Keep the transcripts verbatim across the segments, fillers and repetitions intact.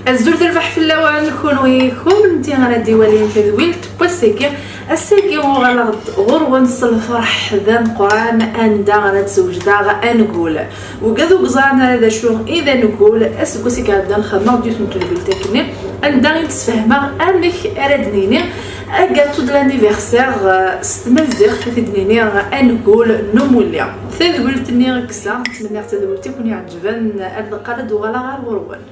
Azul d lbeḥ fell-awen kunwi kunemti ara d-iwalin tadwilt n wass-agi. Ass-agi uɣaleɣ-d ɣur-wen s lferḥ d ameqqran, anda ara d-sewjdeɣ angul. Ugad ur yeẓran ara d acu i d angul, aseggas i iɛeddan xedmeɣ-d yiwet n tedwilt akkenni, anda i d-sfehmeɣ amek ara d-nini agatu de l'anniversaire, eh, s tmaziɣt, ad t-id-nini angul n umulli. Tadwilt-nni kkseɣ, ttmenniɣ tadwilt i ken-iɛeǧben, ad neqqal ad uɣaleɣ ar ɣur-wen.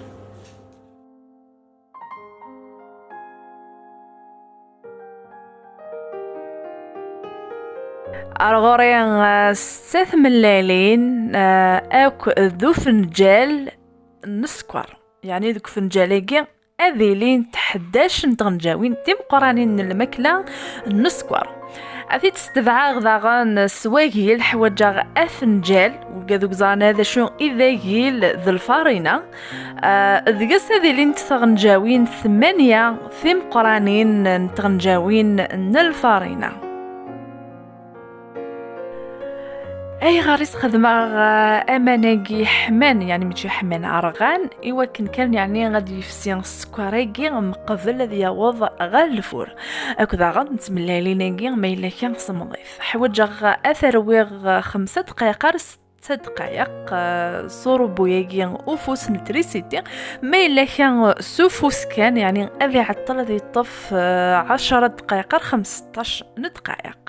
Ar ɣur-i, eh, setta tmellalin, eh, akk d ufenǧal n sskeṛ. Yeɛni deg ufenǧal-agi ad ilint ḥdac n tɣenǧawin timeqqranin n lmakla n sskeṛ. Ad t-id-stebɛeɣ daɣen s wagil, ḥwaǧeɣ afenǧal, ugad ur yeẓran d acu i d agil d lfarina. Ah, deg-s ad ilint tɣenǧawin tmanya timeqqranin n tɣenǧawin n lfarina. Ayɣer i sxedmeɣ, ah, aman-agi ḥman, yeɛni mačči ḥman, rɣan, i wakken kan, yeɛni, ad yefsi sskeṛ-agi mqebel ad yaweḍ ɣer lfur. Akk daɣen d tmellalin-agi ma yella kan semmeḍit. Ḥwaǧeɣ ad t-rwiɣ xemsa dqayeq ar setta dqayeq, ah, s uṛubbu-agi ufus n trisiti. Ma yella kan s ufus kan, yeɛni ad iɛeṭṭel, ad yeṭṭef, ah, ɛecṛa dqayeq ar xemseṭṭac n dqayeq.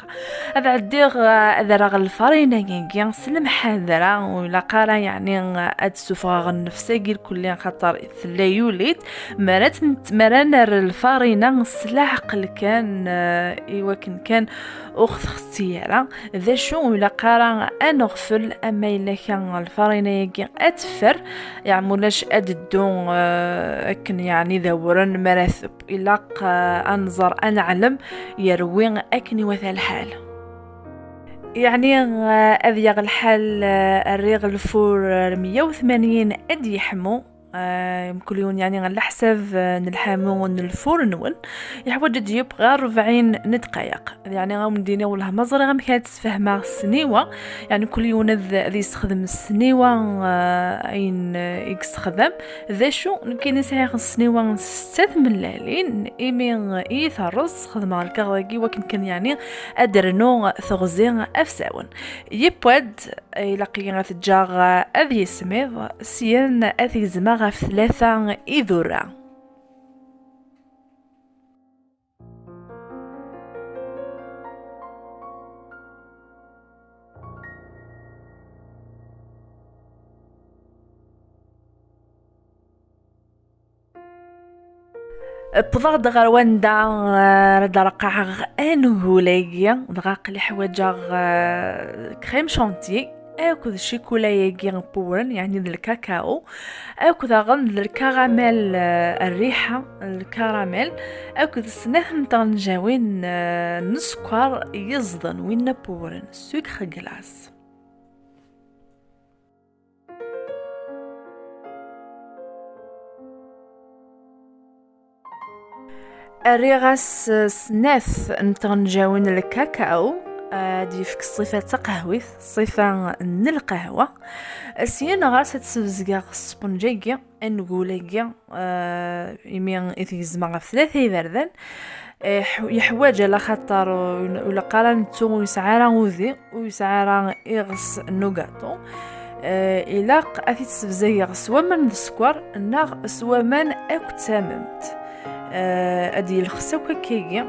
Ad ɛeddiɣ, eh, ad rreɣ lfarina-agi s lemḥadra, ur ilaq ara, yeɛni, ad d-ssufɣeɣ nnefs-agi lkulli, axaṭer tella yuli-d. Mi ara tent-, mi ara nerr lfarina s leɛqel kan, eh, i wakken kan ur ɣ-texsi ara. D acu, ur ilaq ara ad neɣfel, ama yella kan lfarina-agi ad teffer, yeɛni ulac ad d-teddu, eh, akken, yeɛni, d awren mi ara teww. Ilaq, eh, ad nẓer, ad neɛlem yerwi akken iwata lḥal. Yeɛni, eh, ad yaɣ lḥal, eh, rriɣ lfur ar meyya u tmanyin ad yeḥmu, eh, mkul yiwen, yeɛni, ɛla ḥsab, eh, n lḥamu n lfur-nwen. Yeḥwaǧ ad d-yeww ɣer rebɛin n dqayeq. Yeɛni, ad wen-d-iniɣ wellah ma ẓriɣ amek ad sfehmeɣ ssniwa, yeɛni kul yiwen ad, ad yessexdem ssniwa, eh, ayen, eh, i yessexdam. D acu, nekkini sɛiɣ ssniwa n setta tmellalin, imi i yi-terreẓ, xedmeɣ lkaɣeḍ-agi wakken kan, yeɛni, ad d-rnuɣ teɣzi ɣef sawen. Yewwa-d, ilaq-iyi ad t-ǧǧeɣ ad yismiḍ, syen ad t-gezmeɣ ɣef tlata idurra. Wwḍeɣ-d ɣer wanda, eh, ara d-reqqɛeɣ angul-agi, dɣa aql-i ḥwaǧeɣ, eh, crème chantilly akked ccikula-agi n Wewren, yeɛni d lkakao, akked daɣen d lkaramel, eh, rriḥa n lkaramel, akked snat n tɣenǧawin, eh, n sskeṛ yeẓden, winna n Wewren, sucre glace. Rriɣ-as snat n tɣenǧawin n lkakao, ad d-yefk ṣṣifa d taqehwit, ṣṣifa n lqahwa. Syin ɣer-s ad t-ssebzgeɣ s sponj-agi, angul-agi, eh, imi i t-gezmeɣ ɣef tlata iberdan. Eh, ḥw-, yeḥwaǧ ala xaṭer, eh, ur ilaq ara nettu ur yesɛi ara udi, ur yesɛi ara iɣes n ugaṭu. Eh, ilaq ad t-id-ssebzageɣ s waman d sskeṛ neɣ s waman akked tamemt. Eh, ad d-yelxes akk akkagi.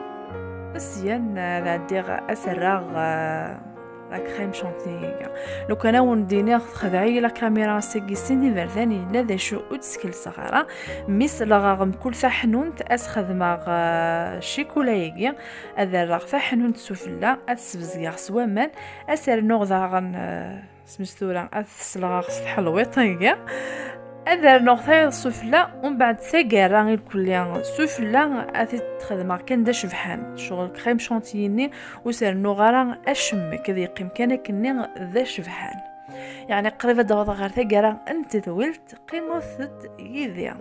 Syen, eh, ad ɛeddiɣ ad s-rreɣ, eh, la crème chantilly-agi. Lukan ad wen-d-iniɣ texdeɛ-iyi la caméra ass-agi sin iberdan, yella d acu ur d-skelseɣ ara. Mi selleɣ mkul taḥnunt, ad s-xedmeɣ, eh, ccikula-agi, ad rreɣ taḥnunt sufella, ad ssebzgeɣ s waman, ad s-rnuɣ daɣen, eh, smis tura ad t-sleɣeɣ s tḥelwiṭ-agi. Ad rnuɣ tayeḍ sufella, umbeɛd taggara i lkulli sufella, ad t-id-xedmeɣ kan d acebḥan. Ccɣel crème chantilly-nni ur s-rennuɣ ara acemmek, ad yeqqim kan akkenni d acebḥan. Yeɛni qrib ad d-awḍeɣ ɣer taggara n tedwilt, qqimet-d yid-i.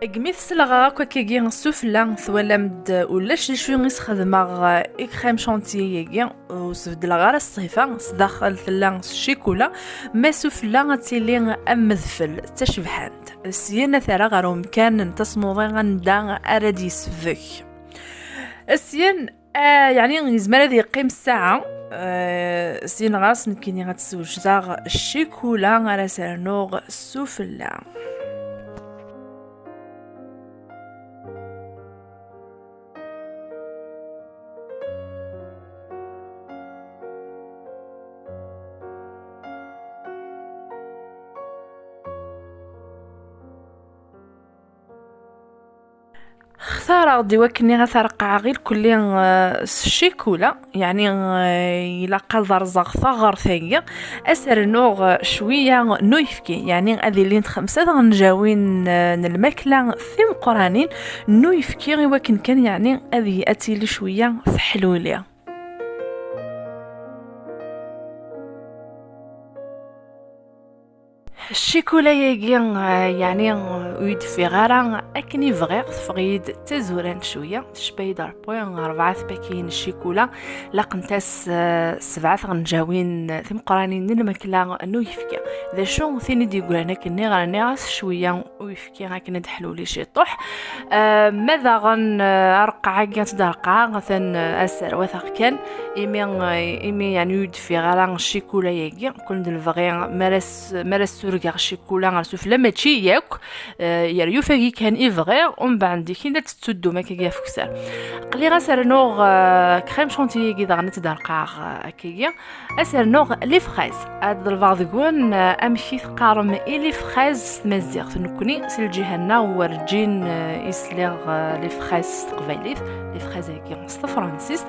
Deg mi tesleɣ akk akkagi sufella, twalam-d ulac d acu i s-xedmeɣ i crème chantilly-agi, ur sbeddleɣ ara ṣṣifa, sdaxel tella s ccikula, ma sufella ad tili am udfel, d tacebḥant. Syin ad t-rreɣ ɣer umkan n tasmuḍi anda ara d-yesbek. Syin, ah, yeɛni yezmer ad yeqqim ssaɛa. Ah, syin ɣas nekkini ad d-swejdeɣ ccikula ara s-rnuɣ sufella. Xtareɣ-d i wakken ad t-reqqɛeɣ irkelli, eh, s ccikula, yeɛni, eh, ilaq ad rẓeɣ taɣert-agi, ad s-rnuɣ, eh, cwiya n uyefki, yeɛni ad ilint xemsa tɣenǧawin, eh, n lmakla timeqqranin n uyefki, i wakken kan, yeɛni ad y-, ad tili cwiya teḥluli. Ccikula-agi, eh, yeɛni, eh, ur yi-d-teffiɣ ara akken i bɣiɣ, teffeɣ-iyi-d d tazurant cwiya, tecba-yi-d rebwi rebɛa tpakiyin n ccikula, laqent-as, eh, sebɛa tɣenǧawin timeqqranin n lmakla n uyefki. D acu, tin i d-yeggran akken nniɣ, rniɣ-as cwiya uyefki akken ad d-ḥluli ciṭuḥ. Eh, ma daɣen, eh, areqqeɛ-agi ad t-id-reqqɛeɣ, atan, eh, ad serwateɣ kan, imi, eh, imi, yeɛni, ur yi-d-teffiɣ ara ccikula-agi, ken d lebɣi, mi ara s-, mi ara surgeɣ ccikula ɣer sufella, mačči yakk, eh, yer yufagi kan i bɣiɣ, umbeɛd dikin ad tettuddum akkagi ɣef ukessar. Qliɣ ad s-rnuɣ, eh, crème chantilly-agi daɣen ad t-id-reqqɛeɣ, eh, akkagi. Ad s-rnuɣ les fraises. Ad ḍelbeɣ deg-wen, eh, amek i teqqarem i les fraises s tmaziɣt. Nekkni, si lǧiha-nneɣ, werǧin, eh, i sliɣ, eh, les fraises s teqbaylit, les fraises-agi s tefransist.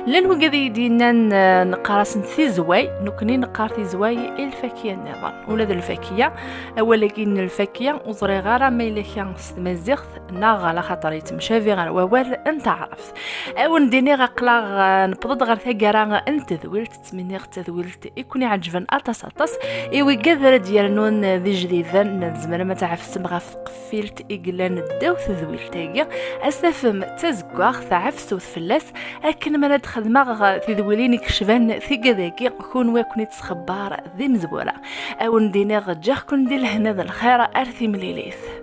Llan wigad i yi-d-yennan, eh, neqqar-asent tizway, nekkni neqqar tizway i lfakiya nniḍen. Ula d lfakiya, awal-agi n lfakiya, ur ẓriɣ ara ma yella kra s tmaziɣt, neɣ ala xaṭer yettemcabi ɣer wawal n taɛrabt. A wen-d-iniɣ aql-aɣ, eh, newweḍ-d ɣer taggara n tedwilt, ttmenniɣ d tadwilt i ken-iɛeǧben aṭas, aṭas. I wigad ara d-yernun d ijdiden, tzemrem ad tɛefsem ɣef tqeffilt i yellan ddaw tedwilt-agi. Ad s-tafem d tazeggaɣt, ɛefsut fell-as, akken mi ara d-xedmeɣ tidwilin i yecban tigad-agi, kunwi ad ken-id-sxebbar d imezwura. A wen-d-iniɣ, ǧǧiɣ-ken di lehna d lxir, ar timlilit.